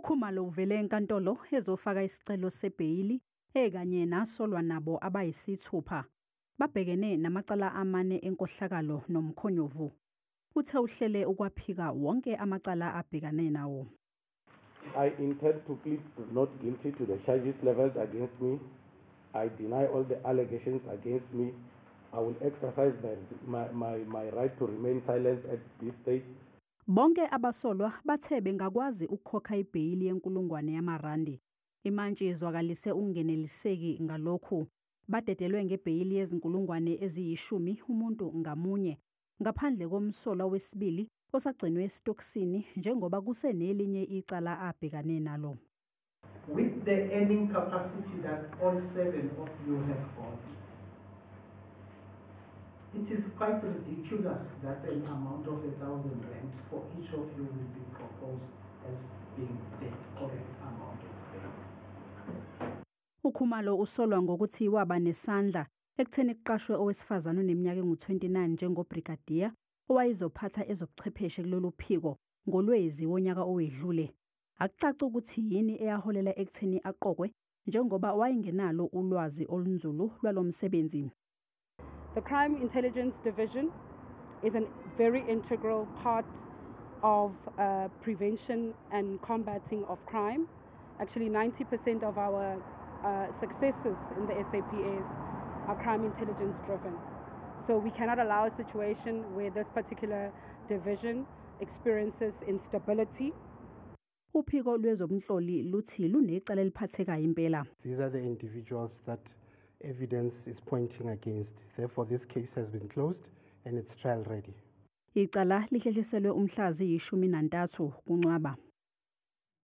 UKhumalo uvele enkantolo ezofaka isicelo sebheyili ekanye nasolwa nabo abayisithupha. Babhekene namacala amane enkohlakalo nomkhonyovu. Uthe uhlele ukwaphika wonke amacala abhekane nawo. I intend to plead not guilty to the charges leveled against me. I deny all the allegations against me. I will exercise my right to remain silent at this stage. Bonke abasolwa bathe bengakwazi ukukhokha ibheyili yenkulungwane yamarandi. Imantshi izwakalise ukungeneliseki ngalokhu. Badedelwe ngebheyili yezinkulungwane eziyi-10 umuntu ngamunye, ngaphandle komsolwa wesibili osagcinwe esitokisini njengoba kusenelinye icala abhekane nalo. With the earning capacity that all 7 of you have got, it is quite ridiculous that an amount of 1,000 rand for each of you will be proposed as being the correct amount of bail. UKhumalo usolwa ngokuthi waba nesandla ekutheni kuqashwe owesifazane oneminyaka engu-29 njengobrigadier owayezophatha ezobuchwepheshe kulolu phiko ngoLwezi wonyaka owedlule. Akucaci ukuthi yini eyaholela ekutheni aqokwe njengoba wayengenalo ulwazi olunzulu lwalomsebenzi. The Crime Intelligence Division is a very integral part of prevention and combating of crime. Actually, 90% of our successes in the SAPS are crime intelligence driven. So we cannot allow a situation where this particular division experiences instability. Uphiko lwezobunhloli luthi lunecala eliphathekayo impela. These are the individuals that evidence is pointing against. Therefore, this case has been closed and it's trial ready. Icala lihlehliselwe umhla ziyi-13 kuNcwaba.